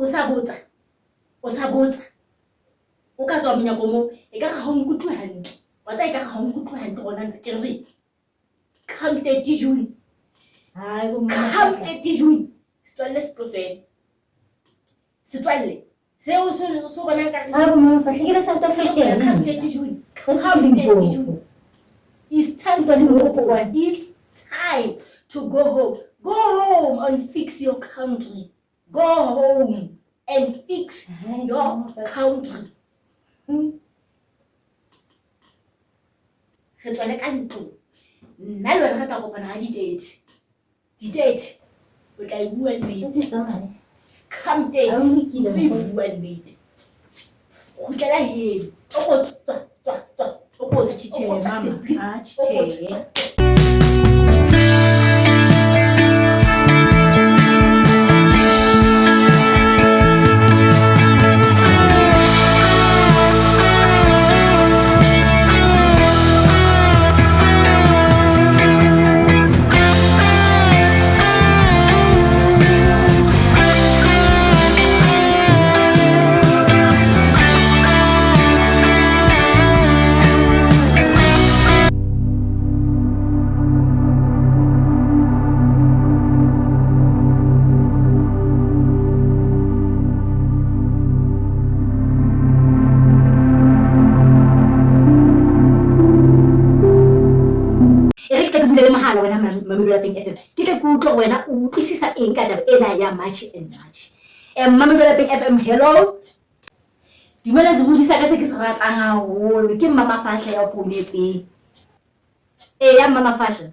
O sa botsa, o sa botsa. O ka tswa monyako moo, ekare ha o nkutlwe hantle. Wa tseba ekare ha o nkutlwe hantle hore na ntse ke reng. Come 30 June. Hai bo mma Come Mafahla. 30 June. Setswalle se tlo fela. Setswalle seo se se o bonang ekare Hai bo mma Mafahla ke le South African. Come 30 June. That's Come really 30 June. Limpopo. It's time to go home. It's time to go home. Go home and fix your country. Go home and fix Hai, your mma Mafahla. country. Re tswele ka ntlong. Nna le wena re tla kopana ha di-30. Di-30. O tla e bua nnete. Di tsamaye. Come 30. Ha o lokile, O tlo e mokgotsi. bua nnete. Kgutlela heno. O ko tswa, tswa, tswa. O ko tswa, Tjhe, o ko tswa mama. sebri. Ah, O ko tjhe. tswa. E re ke tle ke bulele mohala wena Mamelodi Lapeng FM. Ke tle ke utlwe hore wena o utlwisisa eng ka taba ena ya March and March. Mamelodi Lapeng FM, hello. Dumela sebohodi sa ka se ke se ratang haholo. Ke Mma Mafahla ya o founetseng. Eya Mma Mafahla.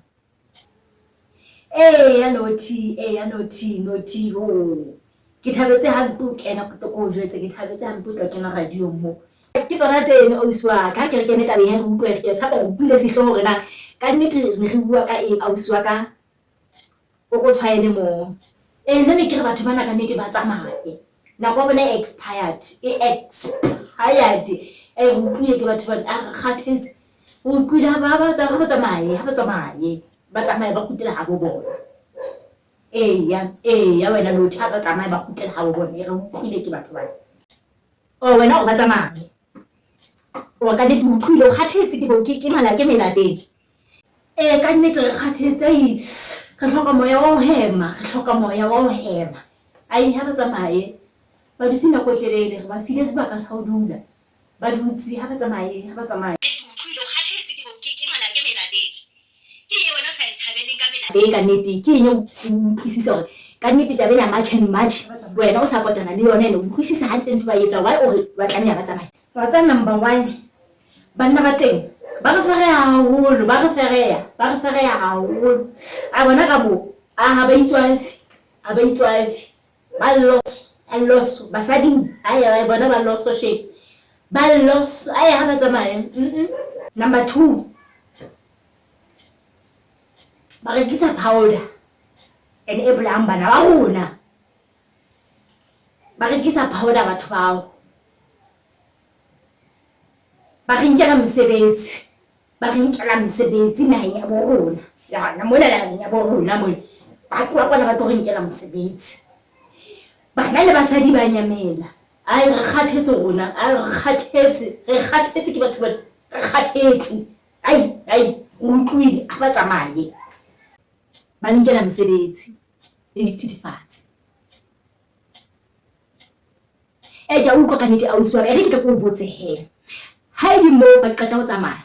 Eya Nothi, eya Nothi, Nothi yo. Ke thabetse hampe o kena ke tlo ko o jwetse, ke thabetse hampe o tla kena radiong mo. Ke tsona tseno ausi wa ka, ha ke re kene tabeng he re utlwe, ke a tshepa hore o utlwile sehlooho hore na ka nnete re ne re bua ka eng ausi wa ka. O ko tshwaele moo. Ee nna ne ke re batho bana ka nnete ba tsamaye. Nako ya bona e expired, e expired. Ee re utlwile ke batho bana, a re kgathetse. Re utlwile ha ba ha ba tsamaye, ha ba tsamaye. Ba tsamaye ba kgutlele habo bona. Eya, eya wena Lotty, ha ba tsamaye ba kgutlele habo bona. Re utlwile ke batho bana. Oh wena o re ba tsamaye. O ka nnete o utlwile, o kgathetse ke bo ke ke mala ke melapeng. Ee ka nnete re kgathetse, ai re hloka moya wa ho hema, re hloka moya wa ho hema. Ai ha ba tsamaye, ba dutse nako e telele, re ba file sebaka sa ho dula. Ba dutse, ha ba tsamaye, ha ba tsamaye. Nnete o utlwile, o kgathetse ke bo ke ke mala ke melapeng. Ke eng wena o sa e thabeleng ka melapeng ka nnete? Ke eng o utlwisisa hore ka nnete taba ena ya March and March wena o sa kotana le yona ene o utlwisisa hantle ntho ba e etsang, why o re ba tlameha ba tsamaye? Wa tseba number one, banna ba teng ba re fereha haholo, ba re fereha, ba re fereha haholo. A bona ka moo, a ha ba itswafe, ha ba itswafe. Ba loso, ba loso, basading, ae ae bona ba loso shame. Ba loso, ae ha ba tsamaye. Number two, ba rekisa powder and e bolayang bana ba rona. Ba rekisa powder batho bao. Ba re nkela mosebetsi, ba re nkela mesebetsi naheng ya bo rona. Yona mona naheng ya bo rona mona. Ba tloha kwana ba tlo re nkela mosebetsi. Bana le basadi ba nyamela. Ai re kgathetse rona, ai re kgathetse, re kgathetse ke batho bana, re kgathetse. Ai ai re utlwile, ha ba tsamaye. Ba re nkela mesebetsi le dithethefatsi. Ee, ke a utlwa ka nnete ausi wa ka, e re ke tle ke o botse hee. Ha e le moo ba qeta ho tsamaya,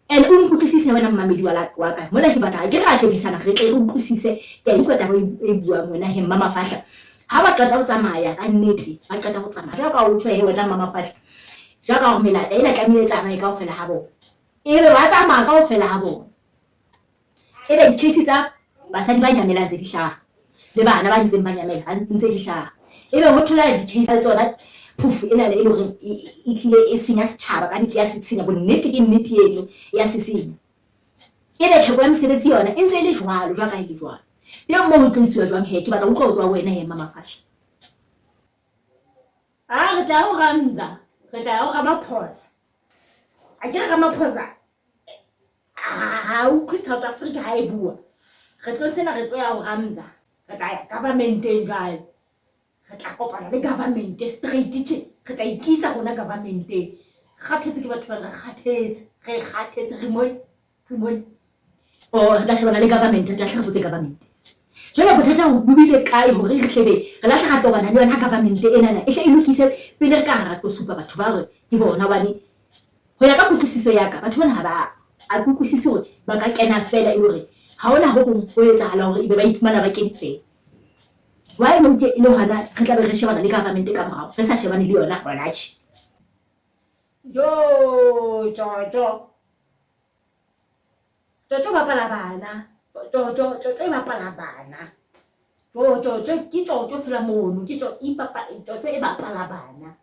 and o nkutlwisise wena mmamedi wa wa ka, mona ke batla ke re a shebisana re tle re utlwisise, ke a utlwa taba e buang wena he Mma Mafahla. Ha ba qeta ho tsamaya ka nnete, ba qeta ho tsamaya, jwalo ka ha o tjho he wena Mma Mafahla, jwalo ka hore melata ena tlamehile e tsamaye kaofela ha bona. Ebe ba tsamaya kaofela ha bona. Ebe di-case tsa basadi ba nyamelang tse di hlaha le bana ba ntseng ba nyamela ha ntse di hlaha. Ebe ho thola di-case tsa tsona phofu enana e le horeng e tlile e senya setjhaba ka nnete ya se senya, bonnete ke nnete eno ya se senya. Ebe tlhoko ya mesebetsi yona e ntse e le jwalo jwalo ka ha e le jwalo. Teng moo ho tlo etsuwa jwang hee? Ke batla ho utlwa ho tswa ho wena hee Mma Mafahla. Ah, re tla ya ho Ramza, re tla ya ho Ramaphosa. Akere Ramaphosa ha utlwe South Africa ha e bua. Re tlo sena re tlo ya ho Ramza, re tla ya government-eng jwale. Re tla kopana le government straight tje. Re tla ikisa rona governmenteng. Kgathetse ke batho bana, re kgathetse. Re kgathetse, re mone, re mone. Oh, re tla shebana le government, re tla hle re botse government. Jwale bothata bo bile kae hore re hle be re lahle ra tobana le yona government enana e hle e lokise pele re ka ra tlo supa batho ba hore ke bona hobane ho ya ka kutlwisiso ya ka batho bana ha ba a ke utlwisise hore ba ka kena feela e le hore ha hona ho hong ho etsahalang hore ebe ba iphumana ba kene feela. Why nou tje e le hona re tla be re shebana le government ka morao re sa shebane le yona hona tje? Joo Jojo. Jojo bapala bana. Jojo Jojo e bapala bana. Jo Jojo ke Jojo fela mono ke Jojo ipapa Jojo e bapala bana.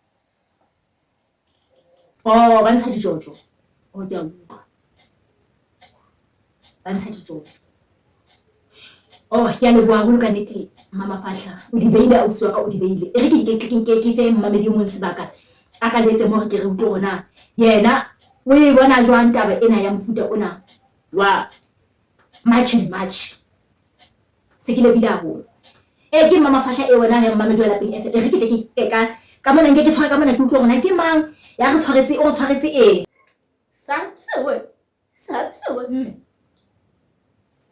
Oh ba ntsha dijojo. Oh ke a utlwa. Ba ntsha dijojo. Oh ke a leboha haholo ka nnete Mama Fahla. O di beile ausi wa ka o di beile. E re ke nke ke nke ke fe mmamedi o mong sebaka a ka letse mo re ke re utlwe hore na yena o e bona jwang taba ena ya mofuta ona wa March and March. Se ke lebile haholo. E ke Mama Fahla e wena he mmamedi wa Lapeng FM. E re ke tle ke ke ka ka mona nke ke tshware ka mona ke utlwe hore na ke mang ya re tshwaretse o re tshwaretse eng. Samsoe Samsoe mme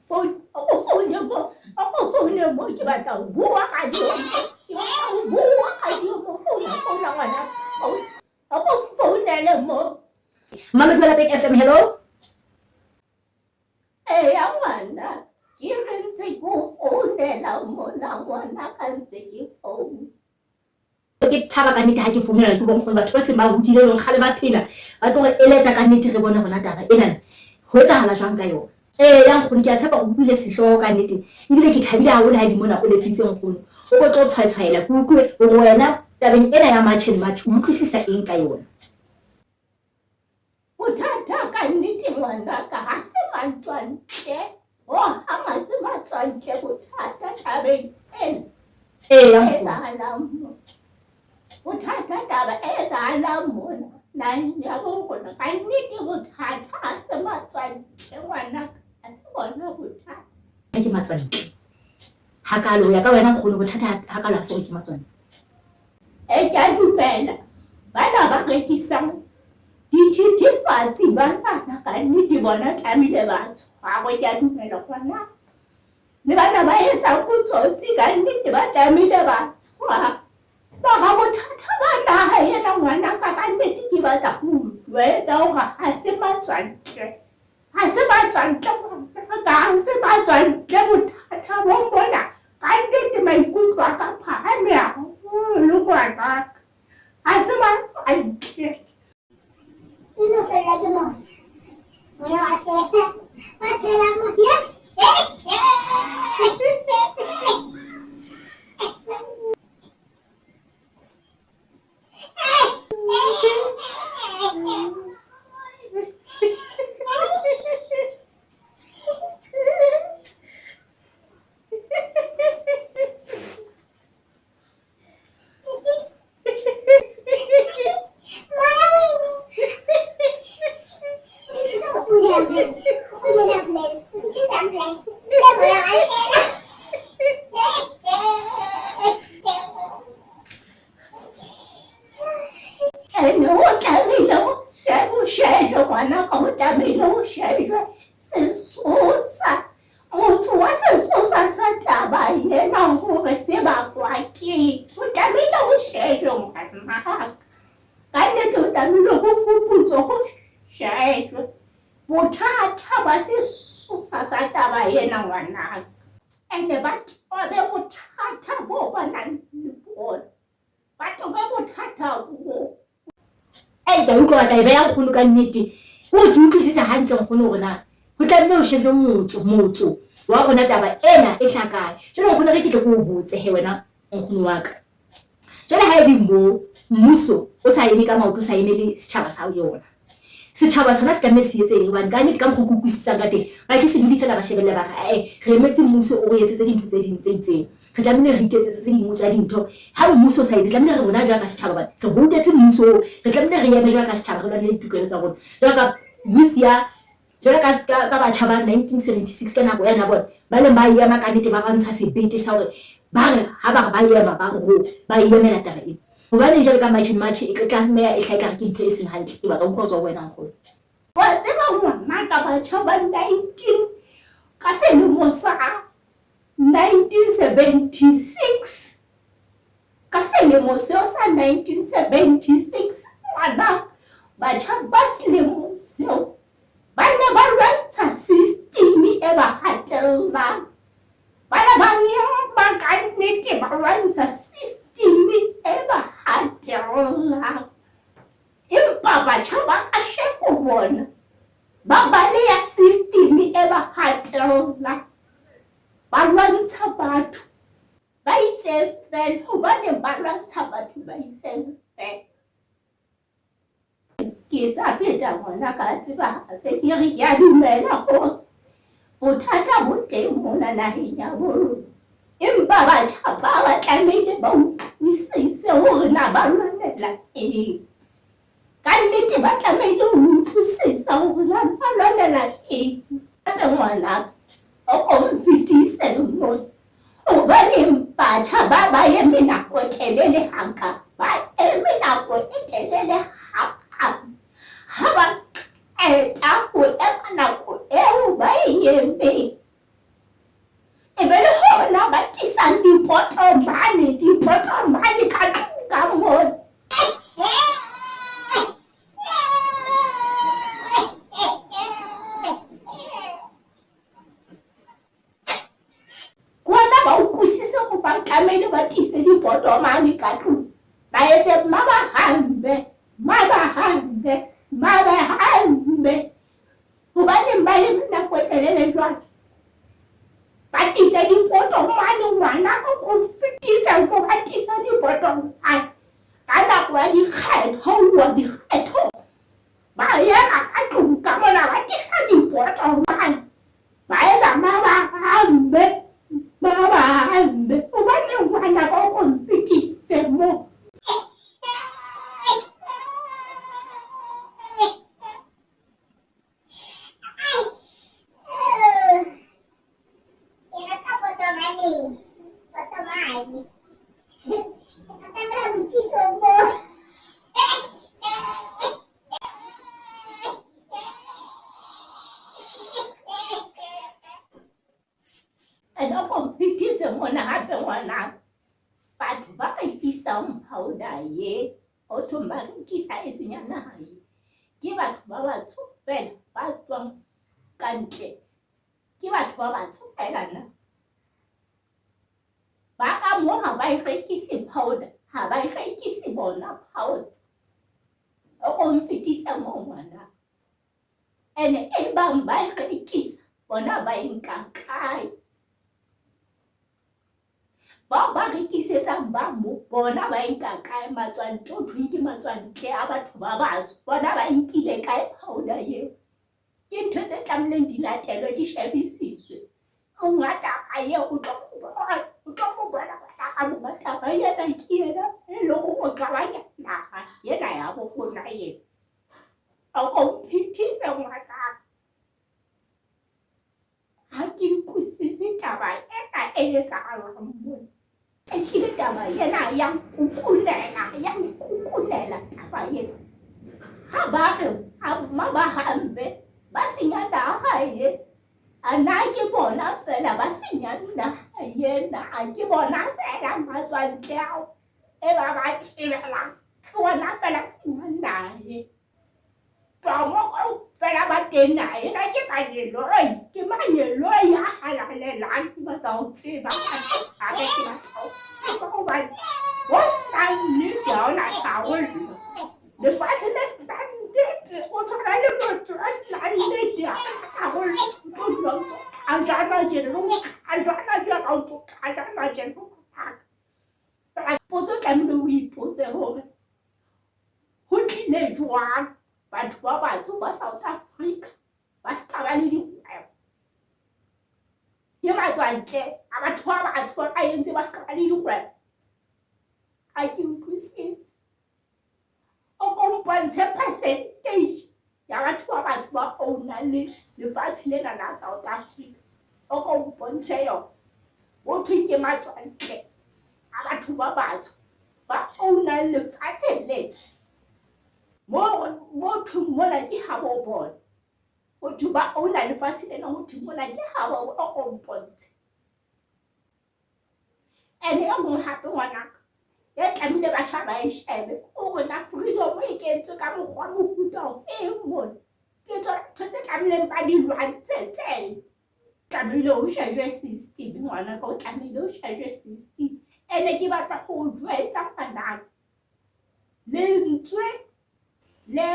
phone o ko foune mo o ko foune mo ke batla ho bua radio ke batla ho bua radio mo founa founa ngwana founa o ko founele mo. Mmamedi wa Lapeng FM hello. Eya ngwana ke re ntse ke o founela mona ngwana ka ntse ke founa. Ke thaba ka nnete ha ke founela ke bonkgono batho ba seng ba hodile e leng kgale ba phela ba tlo re eletsa ka nnete re bone rona taba enana ho etsahala jwang ka yona. Eya nkgono ke a tshepa o utlwile sehlooho ka nnete ebile ke thabile haholo ha e le mona o letsitse nkgono o ko tlo tshwaetshwaela ke utlwe hore wena tabeng ena ya March and March o utlwisisa eng ka yona. Bothata ka nnete ngwanaka ha se matswantle hohang ha se matswantle bothata tabeng ena Eya e nkgono. etsahalang mo. Bothata taba e etsahalang mona naheng ya bo rona ka nnete bothata ha se matswantle ngwanaka ha se bona bothata. Ke matswantle hakalo ho ya ka wena nkgono bothata hakalo ha se hore ke matswantle. E ke a dumela bana ba rekisang dithethefatsi banana ka nnete bona tlamehile ba tshwarwe ke a dumela ngwana le bana ba etsang botsotsi ka nnete ba tlamehile ba tshwarwe mara bothata ba naha ena ngwanaka ka nnete ke batla ho jwetsa hore ha se matswantle Ha se matswantle ngwanaka, ha se matswantle bothata bo mona. Ka nnete maikutlo a ka phahame haholo ngwanaka. Ha se matswantle. E no fellwa ke moya. Moya wa fela. Wa tshela moya. Ene ho tlamehile ho shejwe ngwanaka, ho tlamehile ho shejwe sesosa, motso wa sesosa sa taba ena hore se bakwa keng. Ho tlamehile ho shejwe ngwanaka, ka nnete ho tlamehile ho fuputswe, ho shejwe bothata ba sesosa sa taba ena ngwanaka. Ene ba tobe bothata boo ba nang le bona. Ba tobe bothata boo. Ei, ke a utlwa batla e beha nkgono ka nnete. Ke hore ke utlwisise hantle nkgono hore na ho tlamehile ho shejwe motso, motso wa rona taba ena e hlaha kae. Jwale nkgono e re ke tle ke o botse he wena nkgono wa ka. Jwale ha e le moo mmuso o sa eme ka maoto, o sa emele setjhaba sa yona. Setjhaba sona se tlamehile se etse eng hobane ka nnete ka mokgwa o ke utlwisisang ka teng, ba ke se dule feela ba shebelle ba re ae re emetse mmuso o re etsetse dintho tse ding tse itseng. Re tlamehile re iketsetse tse dingwe tsa dintho. Ha mmuso o sa etse, tlamehile re rona jwalo ka setjhaba hobane re voutetse mmuso oo, re tlamehile re eme jwalo ka setjhaba re lwanele ditokelo tsa rona. Jwalo ka youth ya jwalo ka ka batjha ba 1976 ka nako yane ya bona ba neng ba ema ka nnete ba ba ntsha sebete sa hore Ba re ha ba re ba ema ba re ho ba e emela taba ena. Hobaneng jwale ka March and March e tlameha e hlahe ekare ke ntho e seng hantle? Ke batla ho utlwa ho tswa ho wena nkgono. Wa tseba ngwanaka batjha ba 19 ka selemo sa 1976 ka selemo seo sa 1976 ngwana batjha ba selemo seo ba ne ba lwantsha system e ba hatellang. Ba ne ba ema ka nnete ba lwantsha system e ba hatellang. Empa batjha ba kasheko bona ba baleha system e ba hatellang. Ba lwantsha batho ba itseng feela. Hobaneng ba lwantsha batho ba itseng feela? Ke sa pheta ngwana ka tseba hape ke re ke a dumela hore bothata bo teng mona naheng ya bo rona. Empa batjha ba ba tlamehile ba utlwisise hore na ba lwanela eng. Ka nnete ba tlamehile ho utlwisisa hore na ba lwanela eng. Hape ngwanaka o ko nfetise mona. Hobaneng batjha ba ba eme nako e telele haka? Ba eme nako e telele hakang? Ha ba qeta ho ema nako eo ba e emeng, e be le hona ba tlisang dipotomane, dipotomane ka tlung ka mona. Ke hona ba utlwisise hore ba tlamehile ba tlise dipotomane ka tlung, ba etse mma ba hambe, mma ba hambe, mma ba hambe. Hobaneng ba eme nako e telele jwalo? Ba tlise dipotomane ngwana o ko fetise mo ba tlise dipotomane ka nako ya dikgetho, ho uwa dikgethong. Ba ema ka tlung ka mona ba tlisa dipotomane. Ba etsa mabahambe, mabahambe. Hobaneng ngwana ka o ko nfetise mo? Ke rata potomane, potomane. Ke rata fela boithiso bo. Ene o competise mona hape ngwana batho ba rekisang powder ye ho thweng ba rekisa e seng ya naha ye ke batho ba batsho fela ba tswang ka ntle ke batho ba batsho fela na ba ka mo ha ba e rekise powder ha ba e rekise bona powder O ko nfetisa moo ngwana. Ene e bang ba e rekisa bona ba e nka kae? Bao ba rekisetsang ba mo bona ba e nka kae? Matswantle ho thweng ke matswantle a batho ba batsho bona ba e nkile kae powder eo? Ke ntho tse tlamehileng di latelwe di shebisiswe. Monga taba eo o tlo mo bona, o tlo mo bona ngwanaka monga taba ena ke yena e leng hore o qabanya naha ena ya bo rona ena. A ko mphethise ngwanaka. Ha ke utlwisise taba ena e etsahalang mona. Ehlile taba ena ya nkukunela, ya nkukunela taba ena. Ha ba re mma ba hambe ba senya naha e, a na ke bona feela ba senyang naha ena, ke bona feela matswantle ao e ba ba thibelang, ke bona feela senyang naha e. Tloha kaofela ba teng naha ena ke mangeloi, ke mangeloi a halalelang. Ke batla ho tseba hape ke batla ho tseba hobane ho senang nnete ha hona tharollo. Lefatshe le senang nnete o tshwana le motho a senang nnete ha hona tharollo. O tlo dula o ntso qajana tjena, o qajana tjena, o ntso qajana tjena. Potso tlamehile o ipotse hore Ho tlile jwang batho ba batsho ba South Africa ba se ka ba le dikgwebo? Ke matswantle a batho ba batsho ba ba entse ba se ka ba le dikgwebo. Ha ke utlwisise. O ko mpontshe percentage ya batho ba batsho ba own-ang le lefatshe lena la South Africa. O ko mpontshe yona. Ho thweng ke matswantle a batho ba batsho ba own-ang lefatshe lena. Moo mo thweng mona ke habo bona. Ho thwe ba own-a lefatshe lena ho thwe mona ke habo bona o ko mpontshe. Ene e nngwe hape ngwanaka e tlamehile batjha ba e shebe ke hore na freedom e kentswe ka mokgwa mofuta ofeng mona. Ke tsona ntho tse tlamehileng ba di lwantshe tseo. Tlamehile ho shejwe system ngwanaka, o tlamehile ho shejwe system. Ene ke batla ho o jwetsa ngwanaka, lentswe le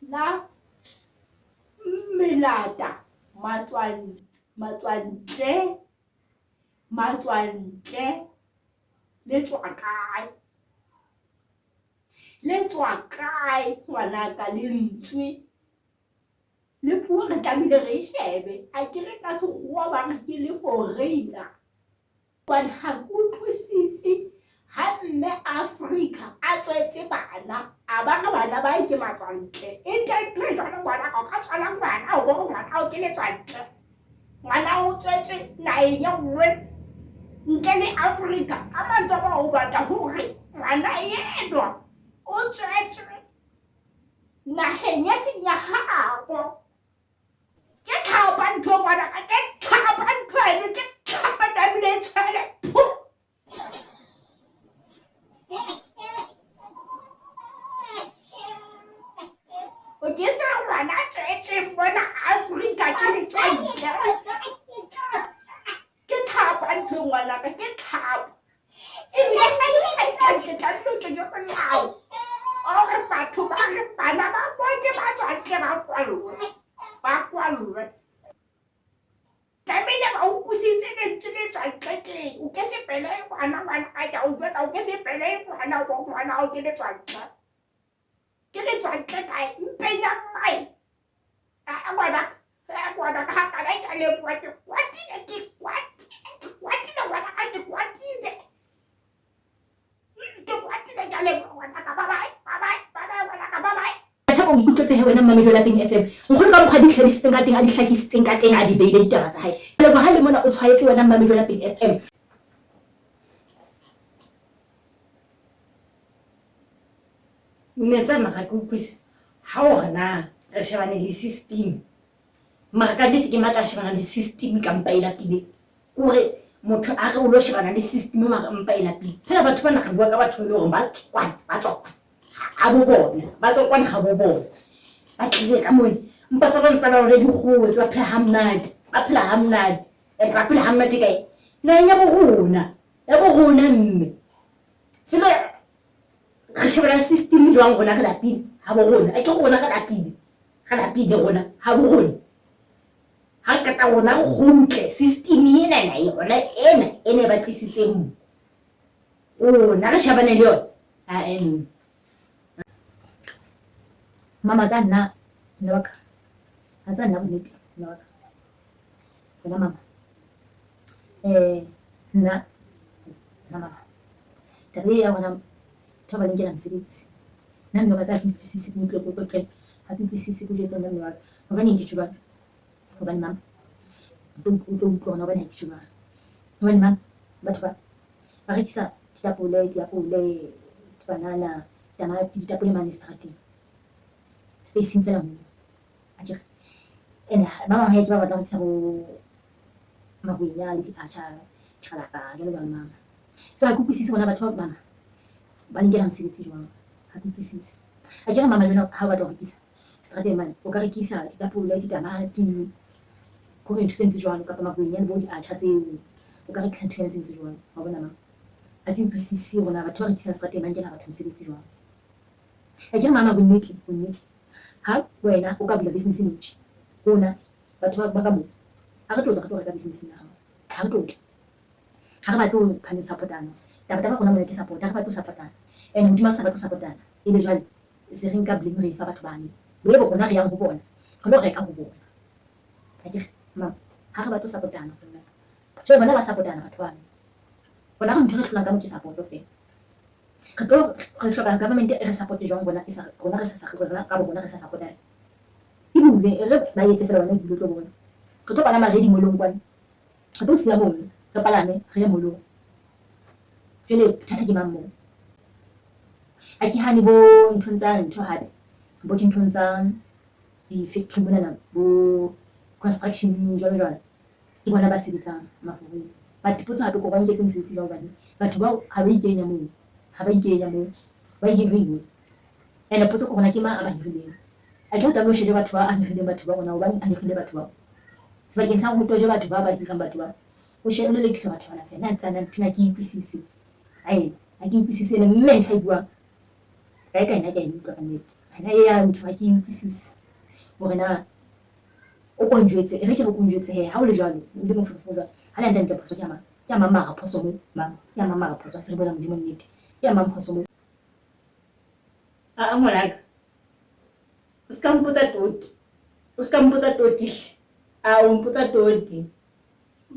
la melata matswantle Matswantle le tswa kae? Le tswa kae ngwanaka lentswe? Le puo re tlamehile re e shebe, akere ka sekgowa ba re ke le foreigner. Hobane ha ke utlwisise ha mme Afrika a tswetse bana a ba re bana ba hae ke matswantle. E teng ntho e jwalo ngwanaka, o ka tswala ngwana o bo re ngwana hao ke letswantle. Ngwana o tswetswe naheng e nngwe ntle le Afrika. Ka mantswe a mang o batla hore ngwana enwa o tswetswe naheng e seng ya habo. Ke tlhapa ntho ngwanaka, ke tlhapa ntho eno, ke tlhapa tlamehile e tshwele phu. O ke sa ngwana tswetsweng mona Afrika ke letswantle. Ke tlhapa ntho e ngwanaka, ke tlhapa. Ebile ha e le hantle tlamehile o kenye molao ore batho ba re bana ba bone ba tswantle ba kwallwe, ba kwallwe. Tlamehile ba utlwisitse lentswe le tswang qekeng. O ke se pele ngwana ngwana ka ke a o jwetsa o ke se pele ngwana o bo ngwana o ke letswantle. Ke letswantle kae? Mpeng ya mmae. A ngwana a ngwana ka ha kana ke a leboha ke kwatile ke kwatile ke kwatile ngwana ka ke kwatile. Ke kwatile ke a leboha ngwana ka bye bye bye bye bye bye ngwana ka bye bye. Tshepo o ikutlwetse he wena Mmamedi wa Lapeng FM. Nkgono ka mokgwa a di hlahisitseng ka teng, a di hlakisitseng ka teng, a di beile ditaba tsa hae. Ke leboha ha le mona o tshwaetse wena Mmamedi wa Lapeng FM. Mme tsa mara ke utlwisisa ha o re na re shebane le system mara ka nnete ke matla a shebana le system ka mpa e lapile kore motho a re o lo shebana le system mara mpa e lapile phela batho bana re bua ka batho e le gore ba tswa ba tswa ga bo bona ba tswa kwana ga bo bona ba tlile ka mone mpa tsa bona tsa ba lone di gotse ba phela ha monate ba phela ha monate and ba phela ha monate kae naheng ya bo rona ya bo rona mme jwale re shebela system jwang rona re lapile ha bo rona a ke rona re lapile re lapile rona ha bo rona ha re qeta rona re kgutle system ena na yona ena ena e ba tlisitseng mo rona re shebane le yona ae mme Mama tsa nna mme wa ka a tsa nna bonnete mme wa ka wena mama nna nna mama taba e ya gona batho ba ba lenkela mosebetsi nna mme wa ka tsa ha ke utlwisise ke utlwe ke utlwe ke ha ke utlwisise ke o jwetse nna mme wa ka hobaneng ke tjho jwalo hobane mama o tlo utlwa hore hobane ha ke tjho jwalo hobane mama batho ba ba rekisa ditapole, diapole, dibanana, tamati, ditapole mane seterateng space-ing fela moo akere. Ene ba bang hee ke ba batla ho rekisa bo magwenya le diphatjha, tjhalaka jwalo jwalo mama. So ha ke utlwisise hore na batho ba mama ba le nkela mosebetsi jwang, ha ke utlwisise. Akere mama le wena ha o batla ho rekisa seterateng mane o ka rekisa ditapole, ditamati, kore ntho tse ntse jwalo kapa magwenya le bo diatjha tseo o ka rekisa nthonyana tse ntse jwalo wa bona mama. Ha ke utlwisise hore na batho ba rekisang seterateng ba nkela batho mosebetsi jwang. Akere mama bonnete bonnete ha wena o ka bula business nou tje rona batho ba ka mo ha re tlo tla re tlo reka business-eng ya hao ha re tlo tla. Ha re batle ho phane support-ana taba taba rona mona ke support ha re batle ho support-ana and hodima re sa batle ho support-ana ebe jwale se re nka blame re e fa batho bane ebo rona re yang ho bona re lo reka ho bona. Akere mama ha re batle ho support-ana rona jwale bona ba support-ana batho bano. Rona re ntho e re hlolang ka mo ke support feela. Re tlo re hloka government e re support jwang rona e sa rona re sa rona ka bo rona re sa support-ane. E bule e re ba etse feela wena e bule o tlo bona. Re tlo palama re ye dimolong kwana. Re tlo siya mono. Re palame re ye molong. Jwale bothata ke mang moo? A ke hane bo nthong tsa ntho hape, bo dinthong tsa di-factory monana, bo construction jwalo jwalo. Ke bona ba sebetsang maforeng. But potso hape ke hore ba nketse mosebetsi jwang hobane batho bao ha ba ikenya moo, ha ba ikenya moo, ba hirilwe. Ene potso ke hore na ke mang a ba hirileng? Akere o tlameha o shebe batho ba a hirileng batho ba hore na hobaneng a hirile batho bao. Sebakeng sa hore ho tojwe batho ba ba hirang batho bao, o shebe o lelekiswa batho bana feela. Nna nthwena ha ke e utlwisise. Ae, ha ke utlwisise ene mme ntho a e buang kae kae nna ke a e utlwa ka nnete. Hana e ya ntho ha ke e utlwisise hore na o ko njwetse, e re ke re ko njwetse hee ha ho le jwalo, o le moferefere jwalo. Ha le hantle hantle phoso ke ya mang? Ke ya mang mara phoso moo mama? Ke ya mang mara phoso? Ha se re buela Modimo nnete. Ke ya mang phoso moo? Aa ngwanaka, o ska mpotsa toti, o ska mpotsa toti hle. A o mpotsa toti.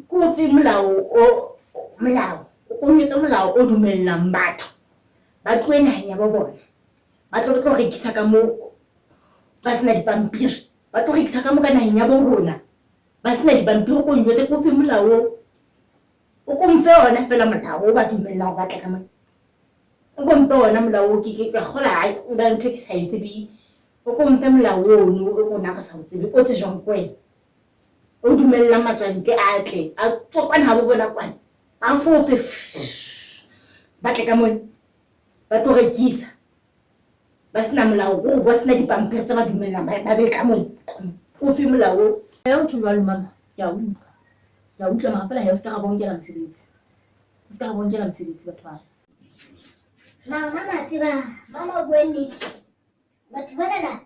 Ke ofe molao o molao, o ko njwetse molao o dumellang batho ba tlohe naheng ya bo bona ba tlo tlo rekisa ka mo ba sena dipampiri, ba tlo rekisa ka mo ka naheng ya bo rona ba sena dipampiri. O ko njwetse ke ofe molao oo? O ko mfe ona feela molao o ba dumellang hore ba tle ka mona. O ko mfe ona molao oo, ke ka kgola hai nka ntho e ke sa e tsebeng. O ko mfe molao ono o rona re sa o tsebe, o tsejwang ke wena. O dumellang matswantle a tle a tswe kwana ha bo bona kwana, a fofe ba tle ka mona ba tlo rekisa. Ba sena molao oo, ba sena dipampiri tse ba dumellang ba be ka mona. Ke ofe molao oo? Eya o tjho jwalo mama, ke a utlwa. Ke a utlwa mara feela hee o ska ra bo nkela mosebetsi. O ska ra bo nkela mosebetsi batho bana. Mama ma tseba, mama o bua nnete. Batho banana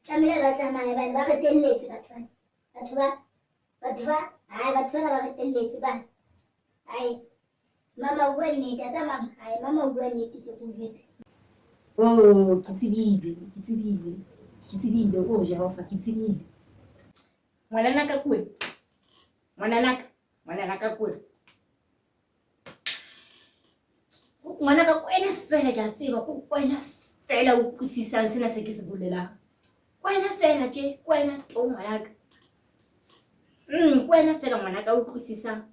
tlamehile ba tsamaye bane ba re telletse batho bana. Batho ba, batho ba, hai batho bana ba re telletse bana. Hai, mama o bua nnete, a tsa mama, hai mama o bua nnete ke go jwetse. Oh, ke tsebile, ke tsebile, ke tsebile, oh Jehova, ke tsebile. Ngwananaka kue, ngwananaka, ngwananaka kue. Ngwanaka ke wena feela ke a tseba, ke wena feela o utlwisisang sena se ke se bolelang. Ke wena feela tje, ke wena to ngwanaka. Ke wena feela ngwanaka o utlwisisang.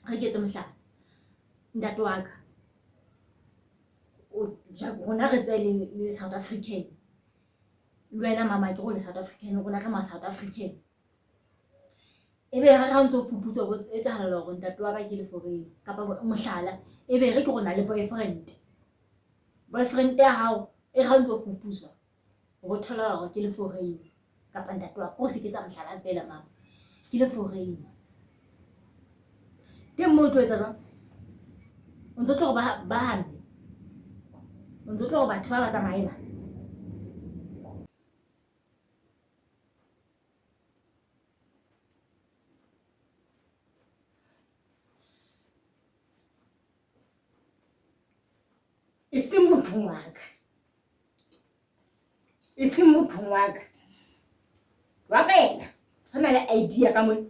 Re ke etse mohlala, ntate wa ka rona re tseye le South African. Le wena mama akere o le South African, rona re ma South African. Ebe ha o ntso fuputsa ho etsahala hore ntate wa ka ke leforeng kapa mohlala, ebe re ke re o na le boyfriend. Boyfriend ya hao e re ha o ntso fuputswa o bo thola hore ke leforeng kapa ntate wa ka, ko se ke tsa mohlala feela mama, ke leforeng. Teng moo o tlo etsa jwang? O ntso tlo re ba hampe? O ntso tlo re batho ba ba tsamaye ba? E seng mothong wa ka. E seng mothong wa ka. Wa ka yena o sa na le ID ya ka mona.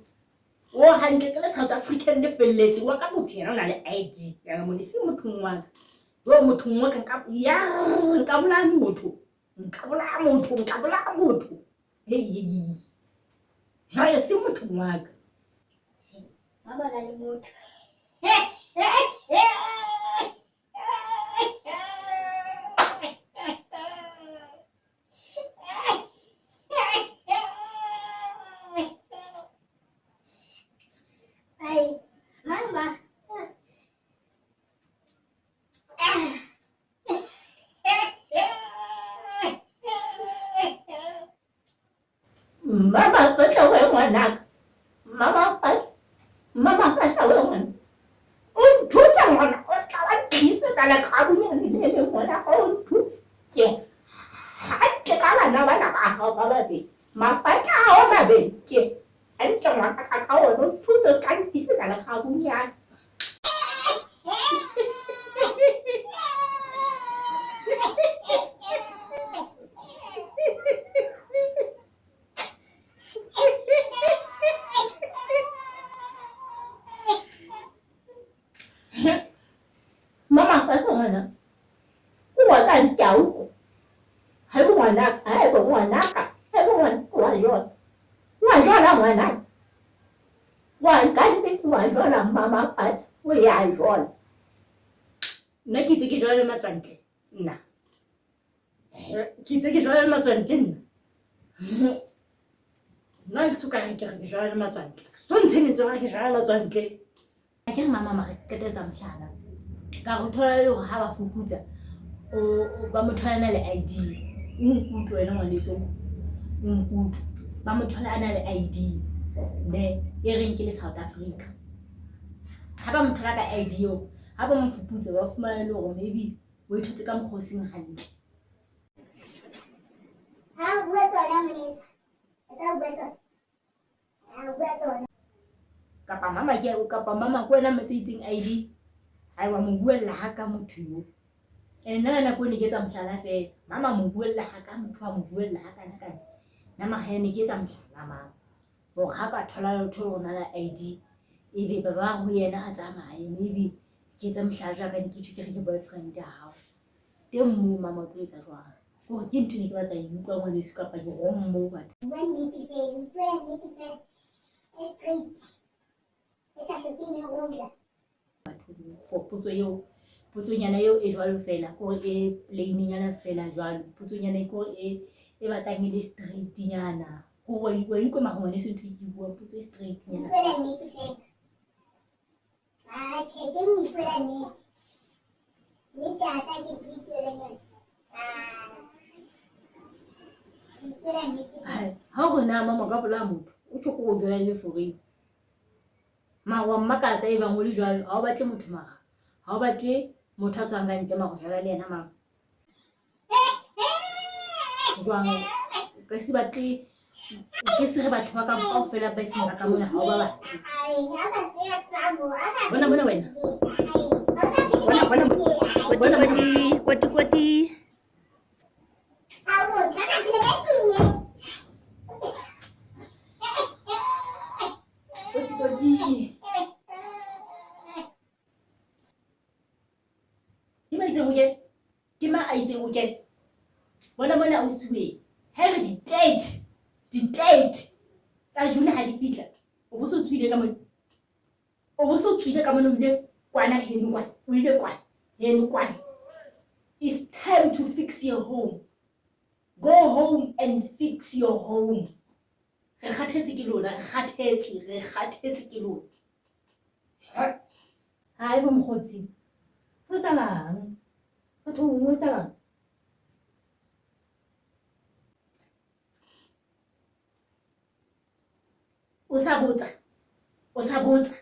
O hantle ke le South African le felletse wa ka motho yena o na le ID ya ka mona e seng mothong wa ka. Jo mothong wa ka nka ya nka bolaya motho. Nka bolaya motho, nka bolaya motho. Hei hei hei. Jwale se mothong wa ka. Mama na le motho. Ai, mama. Mama fahla we ngwanaka. Mama fahla. Mama fahla we ngwana. O nthusa ngwana o ska wa ntlisetsa lekgabunyane le leng ngwana o nthuse. Ke hantle ka bana bana ba hao ba babedi. Mafatla a hao mabedi ke hantle ngwana ka ka ona o nthuse o ska ntlisetsa lekgabunyane. Mama fa ngwana o wa tsa ntauko. Haeba ngwana, haeba ngwana. jola ngwana. Wa ka nnete wa jola mmamafatshe, o ya jola. Nna ke itse ke jola le matswantle nna. Ke itse ke jola le matswantle nna. Nna ke so ka re ke re ke jola le matswantle. So ntshe letsoho ke jola le matswantle. Ha ke re mama mara ke qetetse mohlala. Ka go thola le hore ha ba fuputsa o ba mo thola na le ID. O nkutlwe wena ngwaneso. O nkutlwe. Ba mo thola a na le ID ne e reng ke le South Africa. Ha ba mo thola ka ID eo, ha ba mo fuputsa ba fumana le hore maybe o e thotse ka mokgwa o seng hantle. Ha o bua tsona ngwaneso. Etsa o bua tsona. Ha o bua tsona. Kapa mama ke kapa mama ke wena tse itseng ID. Hai wa mo buella ha ka motho yo. Ene nna ka nako ne ke etsa mohlala fela. Mama mo buella ha ka motho a mo buella ha kana kana. Nna magae ne ke etsa mohlala mama. Hore ha ka thola le thole hore na le ID ebe ba ba ho yena a tsamaye maybe ke etse mohlala jwalo ka ne ke tjho ke re ke boyfriend ya hao. Teng moo mama o tlo etsa jwang? Kore ke ntho e ne ke batla e utlwa ngwaneso kapa ke wrong moo batho. Bua nnete fela, bua nnete fela. E straight. E sa hlokeng le rula. For potso eo, potsonyana eo e jwalo fela, kore e plain-nyana fela jwalo. Potsonyana e kore e e batlang e le straight-nyana. Hore wa utlwa mara ngwaneso ntho e ke e buang, potso e straight-nyana. Ipuela nnete fela. Ah, tjhe, teng o ipuela nnete. Nnete ha tsa ke ntho ipuelang yona. Ah. Ipuela nnete. Hai, ha hore na mama o ka bolaya motho, o tjho ko o jwala le foreng. Mara wa mmakatsa e bang o le jwalo, ha o batle motho mara. Ha o batle motho a tswang ka ntle mara o jwala le yena mama. Jwang? O ka se batle ke se re batho ba ka kaofela ba seng ba ka mona ha o ba batle. Bona mona wena. Bona bona bona Koti koti koti. Koti koti. Ke ma itseng o kene? Ke ma a itseng o kene? Bona mona ausi we. Ha re di-date, di-date tsa June ha di fihla, o bo so tswile ka mona. O bo so tswile ka mona o ile kwana heno kwana, o ile kwana heno kwana. It's time to fix your home. Go home and fix your home. Re kgathetse ke lona, re kgathetse, re kgathetse ke lona. Hai bo mokgotsi. Ho etsahalang? Batho ho etsahalang? O sa botsa, o sa botsa.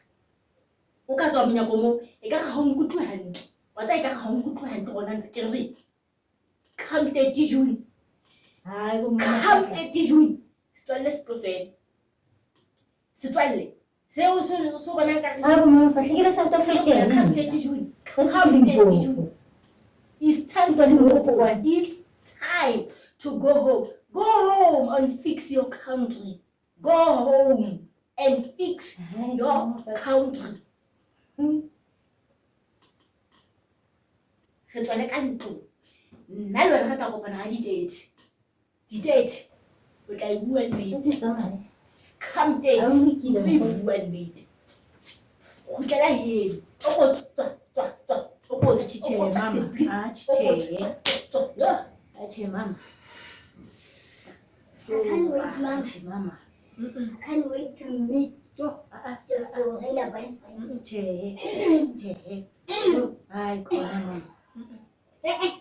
O ka tswa monyako moo, ekare ha o nkutlwe hantle. Wa tseba ekare ha o nkutlwe hantle rona ntse ke re come 30 June. Hai bo Come Mmafatlha. 30 June. Setswalle se tlo fela. Setswalle seo se so bonang ka Hai bo Mmafatlha, ke le South African. Come 30 June. That's Come 30 Limpopo. June. It's time to Limpopo. go. It's time to go home. Go home and fix your country. Go home and fix Hai, your Mmafatlha. country. Re tswele ka ntlong. Nna le wena re tla kopana ka di-date. Di-date. O tla e bua nnete. Ke tsamaye. Come date. Ha o lokile, O tlo e mokgotsi. bua nnete. Kgutlela heno. O ko tswa tswa tswa. O ko tswa Tjhe, o ko tswa mama. sebli. Ah, O ko tjhe. tswa tswa tswa. Ah, tjhe mama. I can't wait, mama. Tjhe mama. I can't wait to meet Oh, ah, ah. your foreigner boyfriend. Tjhe. Tjhe. Hai khona mama. Eh, eh.